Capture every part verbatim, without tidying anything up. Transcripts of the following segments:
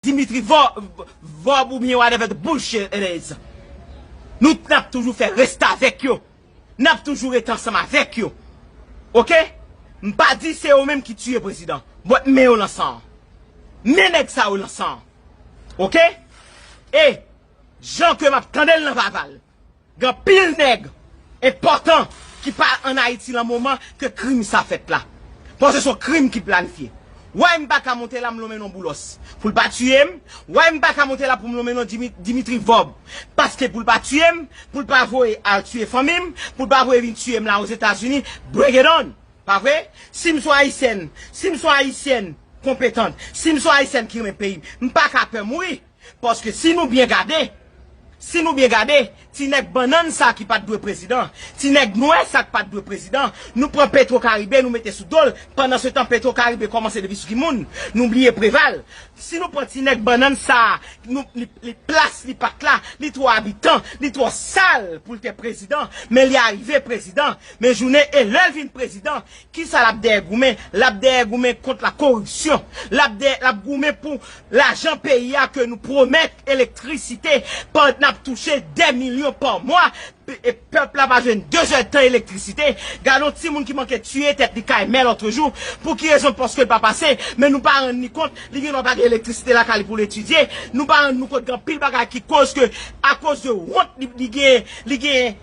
Dimitri Vorbe oubyen whatever the bullshit it is. Nou n ap toujou fè restavèk yo. N ap toujou rete ansanm avèk yo. Oke? M pa di se yo menm ki tiye prezidan. But men yo nan san an. Men nèg sa yo nan san an. Oke? E jan ke m ap tande l nan papa l, gen anpil nèg enpòtan ki pa ann Ayiti nan moman ke krim sa fèt la. Paske se yon krim ki planifye. Why m pa ka monte la, m lonmen non Boulos pou l pa tiye m? Why m pa ka monte la pou m lonmen non Dimi- Dimitri Vorbe? Paske pou l pa tiye m, pou l pa voye al tiye fanmi m, pou l pa voye vin tiye m la Ozetazini, bring it on. Pa vre? Si m se yon Ayisyèn, si m se yon Ayisyèn konpetant, si m se yon Ayisyèn ki renmen peyi m, m pa ka pè mouri. Paske si nou byen gade, si nou byen gade, ti nèg bannann sa ki pa t dwe prezidan, ti nèg nwè sa ki pa t dwe prezidan, nou pran Petro Caribe, nou mete sou do l. Pandan se tan, Petro Caribe kòmanse depi sou ki moun? Nou bliye Preval. Si nou pran ti nèg bannann sa, nou, li, li plas li pa t la, li twò abitan, li twò sal pou l te prezidan, men li arive prezidan, men jounen e lè l vin prezidan, kisa l ap dèyè goumen? L ap dèyè goumen kont la koripsyon. L ap dèyè, l ap goumen pou lajan peyi a ke nou pwomèt elektrisite, pandan n ap touche de milyon pa mwa, e pèp la pa jwenn de zèdtan elektrisite. Gade yon timoun ki manke tiye tèt li kay mè lòt jou. Pou ki rezon? Paske l pa pase, men nou pa rann ni kont, li gen dwa pa gen elektrisite lakay li pou l etidye. Nou pa rann nou kont gen anpil bagay ki koz ke, akoz de wont li, li gen, li gen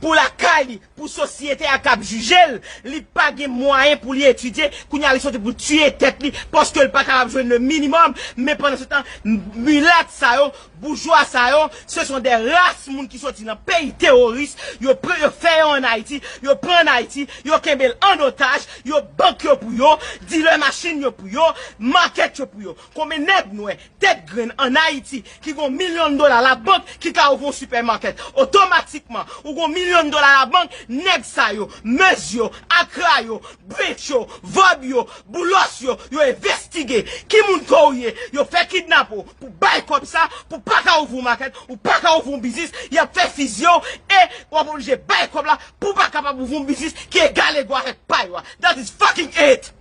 pou lakay li, pou sosyete a k ap jije l, li pa gen mwayen pou li etidye, kounye a li soti pou l tiye tèt li, paske l pa kapab jwenn le minimòm, men pandan se tan, milat sa yo, boujwa sa yo, se son de ras moun ki soti nan peyi teworis, yo pre, yo fè yo ann Ayiti, yo pran ann Ayiti, yo kenbe l an otaj, yo bank yo pou yo, dilè machin yo pou yo, makèt yo pou yo. Konbyen nèg nwè tèt grenn ann Ayiti ki gon milyon dola labank ki ka ouvri yon sipèmakèt? Otomatikman, ou gon milyon dola labank, nèg sa yo, Mez yo, Akra yo, Brich yo, Vorbe yo, Boulos yo, yo envestige ki moun ke w ye, yo fè kidnape w pou bay kòb sa, pou pa ka ouvri yon makèt, ou pa ka ouvri yon biznis, y ap fè fizye w, e w ap oblije bay kòb la pou pa kapab ouvri yon biznis ki egal ego avèk pa yo a. That is fucking it!